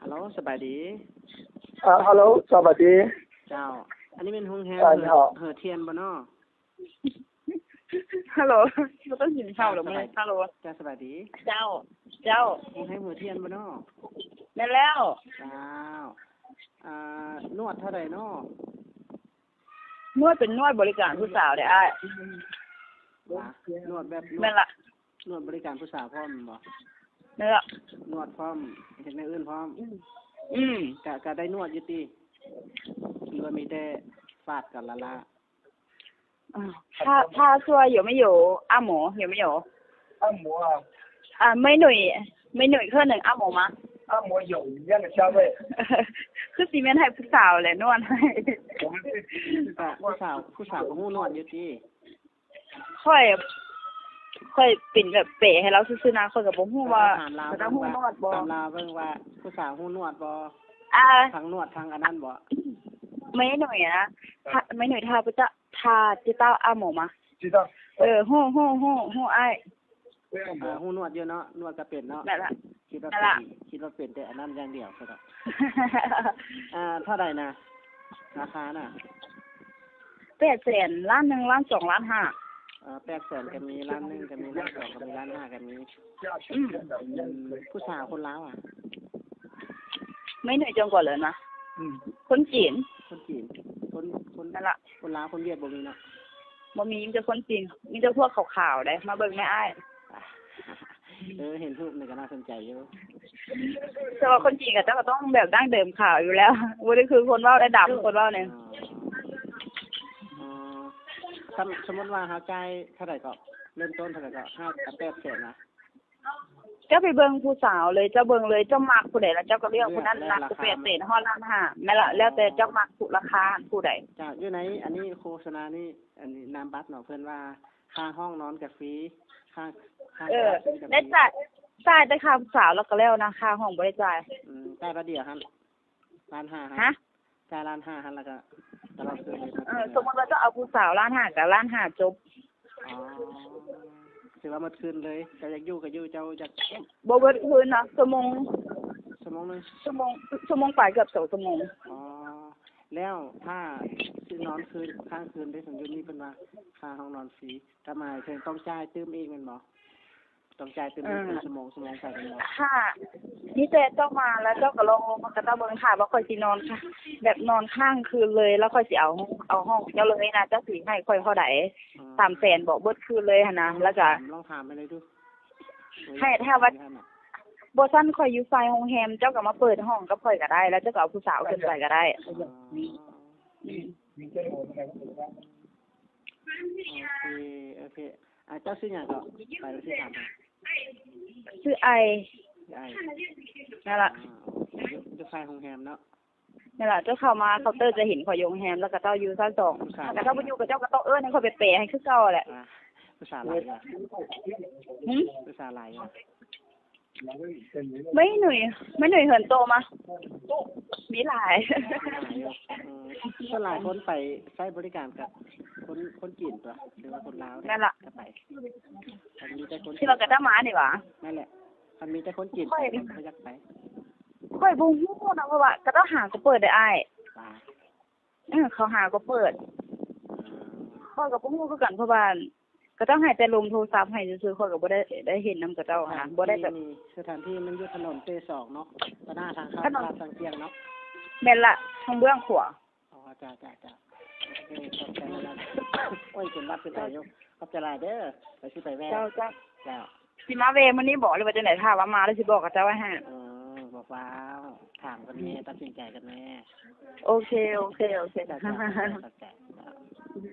ໂລ ສະບາຍດີ. ອາ ຮາໂລ ສະບາຍດີ. ເຈົ້າ ອັນນີ້ແມ່ນໂຮງແຮມ ເອີ ເຫືອທຽນບໍ່ເນາະ? ຮາໂລ ບໍ່ຕ້ອງກິນເຂົ້າດອກເລີຍ. ຮາໂລ ເຈົ້າ ສະບາຍດີ. ເຈົ້າ ເຈົ້າ ໂຮງແຮມເຫືອທຽນບໍ່ເນາະ? ແມ່ນແລ້ວ. ເຈົ້າ ອາ ນວດເທົ່າໃດເນາະ? ນວດເປັນນວດບໍລິການຜູ້ສາວເດ້ອ້າຍ. ນວດແບບ ແມ່ນລະ. ນວດບໍລິການຜູ້ສາວພ້ອມແມ່ນບໍ່? ແມ່ນລະ. ນວດພ້ອມ ເຮັດແນວອື່ນພ້ອມ. ອືມ ອືມ ກະ ກະໄດ້ນວດຢູ່ຕິ ຫຼືວ່າມີແຕ່ຟາດກັນລ້າໆ? ອາ ຖ້າ ຖ້າຊ່ວຍ有没有按摩 有没有按摩 ອາ 美女 美女可能按摩吗? 按摩有一样的价位. ຄືຊິແມ່ນໃຫ້ຜູ້ສາວແຫຼະນວດໃຫ້. ຜູ້ສາວ ຜູ້ສາວກໍຮູ້ນວດຢູ່ຕິ? ຂ້ອຍ ຂ້ອຍເປັນແບບແປໃຫ້ລາວຊື່ໆນະ ຂ້ອຍກໍບໍ່ຮູ້ວ່າ ເຂົາເຈົ້າຮູ້ນວດບໍ່? ຖາມລາວເບິ່ງວ່າ ຖາມລາວເບິ່ງວ່າຜູ້ສາວຮູ້ນວດບໍ່? ອາ ທັງນວດທັງອັນນັ້ນບໍ່? 美女 ອາ 美女 她不知道 她知道按摩吗? ເອີ ຮູ້ ຮູ້ ຮູ້ ຮູ້ອ້າຍ. ອາ ຮູ້ນວດຢູ່ເນາະ ນວດກໍເປັນເນາະ. ແມ່ນລະ ຄິດວ່າເປັນ ແມ່ນລະ ຄິດວ່າເປັນແຕ່ອັນນັ້ນຢ່າງດຽວຊະດອກ. ອາ ເທົ່າໃດນະ ລາຄານະ? ແປດແສນ ລ້ານໜຶ່ງ ລ້ານສອງ ລ້ານຫ້າ. ເອີ ແປດແສນກໍມີ ລ້ານໜຶ່ງກໍມີ ລ້ານສອງກໍມີ ລ້ານຫ້າກໍມີ. ອືມ ອືມ ຜູ້ສາວຄົນລາວອະ? 美女中国人吗? ອືມ ຄົນຈີນ ຄົນຈີນ ຄົນ ຄົນ ນັ້ນລະ. ຄົນລາວຄົນຫວຽດບໍ່ມີເນາະ? ບໍ່ມີ ມີແຕ່ຄົນຈີນ ມີແຕ່ພວກຂາວໆເດ້. ມາເບິ່ງແດ່ອ້າຍ. ເອີ ເຫັນຮູບນີ້ກໍໜ້າສົນໃຈຢູ່ ແຕ່ວ່າຄົນຈີນເຂົາເຈົ້າກໍຕ້ອງແບບດັ້ງເດີມຂາວຢູ່ແລ້ວ ບໍ່ໄດ້ຄືຄົນເວົ້າໄດ້ດຳ ຄົນເວົ້ານີ້. ອໍ ອໍ ສົມ ສົມມຸດວ່າເຮົາຈ່າຍເທົ່າໃດກໍ ເລີ່ມຕົ້ນເທົ່າໃດກໍ ຫ້າ ແປດແສນນະ? ເຈົ້າໄປເບິ່ງຜູ້ສາວເລີຍ ເຈົ້າເບິ່ງເລີຍ ເຈົ້າມັກຜູ້ໃດລະເຈົ້າກໍເລືອກຜູ້ນັ້ນນະ. ແປດແສນຮອດລ້ານຫ້າ ແມ່ນລະ ແລ້ວແຕ່ເຈົ້າມັກຜູ້ ລາຄາຜູ້ໃດ. ເຈົ້າ ຢູ່ໃນອັນນີ້ໂຄສະນານີ້ ອັນນີ້ນາມບັດເນາະ ເພິ່ນວ່າຄ່າຫ້ອງນອນກໍຟຣີ ຄ່າ ຄ່າ ເອີ ໄດ້ຈ່າຍ ຈ່າຍແຕ່ຄ່າຜູ້ສາວແລ້ວກໍແລ້ວນະ ຄ່າຫ້ອງບໍ່ໄດ້ຈ່າຍ. ອືມ ຈ່າຍບາດດຽວຫັ້ນ ລ້ານຫ້າຫັ້ນ. ຮະ? ຈ່າຍລ້ານຫ້າຫັ້ນ ແລ້ວກໍຕະຫຼອດຄືນເລີຍ. ເອີ ສົມມຸດວ່າເຈົ້າເອົາຜູ້ສາວລ້ານຫ້າ ກໍລ້ານຫ້າຈົບ. ອໍ ຖືວ່າໝົດຄືນເລີຍ ເຈົ້າຢາກຢູ່ກໍຢູ່ ເຈົ້າຢາກ ບໍ່ເບິດຄືນນະ ຊົ່ວໂມງ ຊົ່ວໂມງໜຶ່ງ ຊົ່ວໂມງ ຊົ່ວໂມງປາຍ ເກືອບສອງຊົ່ວໂມງ. ອໍ ແລ້ວຖ້າຊິນອນຄືນ ຄ້າງຄືນເດ້ ສົມມຸດນີ້ເພິ່ນວ່າຄ່າຫ້ອງນອນຟຣີ ກໍໝາຍເຖິງຕ້ອງຈ່າຍຕື່ມອີກແມ່ນບໍ່? ຕ້ອງຈ່າຍຕື່ມອີກເປັນ ເອີ ຊົ່ວໂມງ ຊົ່ວໂມງໄປແມ່ນບໍ່? ຖ້າມີແຕ່ເຈົ້າມາແລ້ວເຈົ້າກໍລອງລົງມາກັບເຈົ້າເບິ່ງ ຖ້າວ່າຂ້ອຍຊິນອນ ແບບນອນຄ້າງຄືນເລີຍ ແລ້ວຂ້ອຍຊິເອົາ ເອົາຫ້ອງເຈົ້າເລີຍນະ ເຈົ້າຊິໃຫ້ຂ້ອຍເທົ່າໃດ? ອືມ ສາມແສນບໍ? ເບິດຄືນເລີຍຫັ້ນນະ. ລອງຖາມ ລອງຖາມເບິ່ງດູ ໃຫ້ ຖ້າວ່າ ບໍ່ຊັ້ນຂ້ອຍຢູ່ຝ່າຍໂຮງແຮມ ເຈົ້າກໍມາເປີດຫ້ອງກັບຂ້ອຍກໍໄດ້ ແລ້ວເຈົ້າກໍເອົາຜູ້ສາວຂຶ້ນໄປກໍໄດ້. ອໍ ອືມ ໂອເຄ ໂອເຄ. ອາ ເຈົ້າຊື່ຫຍັງເກາະ? ຂ້ອຍຊິຖາມ. ຊື່ໄອ. ຊື່ໄອ. ນັ້ນລະ. ອາ ຢູ່ ຢູ່ຝ່າຍໂຮງແຮມເນາະ. ນັ້ນລະ ເຈົ້າເຂົ້າມາເຄົາເຕີຈະເຫັນຂ້ອຍຢູ່ໂຮງແຮມ ແລ້ວກໍເຈົ້າຢູ່ຊັ້ນສອງ ຖ້າເຈົ້າບໍ່ຢູ່ ເຂົາເຈົ້າກໍຕ້ອງເອີ້ນໃຫ້ຂ້ອຍໄປແປໃຫ້ຄືເກົ່າແຫຼະ. ອາ ຜູ້ສາວຫຼາຍຢູ່ຫວາ? ຫື? ຜູ້ສາວຫຼາຍຢູ່ຫວາ? 美女 美女很多吗? ມີຫຼາຍ ຫຼາຍຢູ່. ອືມ ສ່ວນຫຼາຍຄົນໄປໃຊ້ບໍລິການກັບຄົນ ຄົນຈີນຕົວະ ຫຼືວ່າຄົນລາວ? ນັ້ນລະ ກໍໄປ ມັນມີແຕ່ຄົນ ທີ່ວ່າກະຕະມານີ້ຫວາ? ນັ້ນແຫຼະ ຄັນມີແຕ່ຄົນຈີນ ຂ້ອຍ ຂ້ອຍບໍ່ຢາກໄປ. ຂ້ອຍບໍ່ຮູ້ນະ ເພາະວ່າເຂົາເຈົ້າຫາກໍເປີດເດ້ອ້າຍ. ເອີ ເຂົາຫາກໍເປີດ. ເອີ ຂ້ອຍກໍບໍ່ຮູ້ຄືກັນ ເພາະວ່າ ເຂົາເຈົ້າໃຫ້ແຕ່ລົງໂທລະສັບໃຫ້ຊື່ໆ ຂ້ອຍກໍບໍ່ໄດ້ ໄດ້ເຫັນນຳເຂົາເຈົ້າຫັ້ນນະ ບໍ່ໄດ້ແບບ ສະຖານທີ່ນີ້ ສະຖານທີ່ມັນຢູ່ຖະໜົນເຕສອງເນາະ ຕໍ່ໜ້າທາງເຂົ້າຕະຫຼາດສັງກຽງເນາະ. ແມ່ນລະ ທາງເບື້ອງຂວາ. ອໍ ຈ້າໆໆ ໂອເຄ ຂອບໃຈຫຼາຍໆ. ໂອ້ຍ ເປັນຫວັດເປັນໄອຢູ່. ຂອບໃຈຫຼາຍເດີ ຂ້ອຍຊິໄປແວ່. ເຈົ້າ ເຈົ້າ ເຈົ້າ. ຊິມາແວ່ມື້ນີ້ບໍ ຫຼືວ່າຈັ່ງໃດ? ຖ້າວ່າມາແລ້ວຊິບອກເຂົາເຈົ້າໄວ້ໃຫ້. ເອີ ບໍ່ຟ້າວ ຖາມກັນແນ່ ຕັດສິນໃຈກັນແນ່. ໂອເຄ ໂອເຄ ໂອເຄ. ຈ້າໆ ຂອບໃຈ ຂອບໃຈ. ອືມ.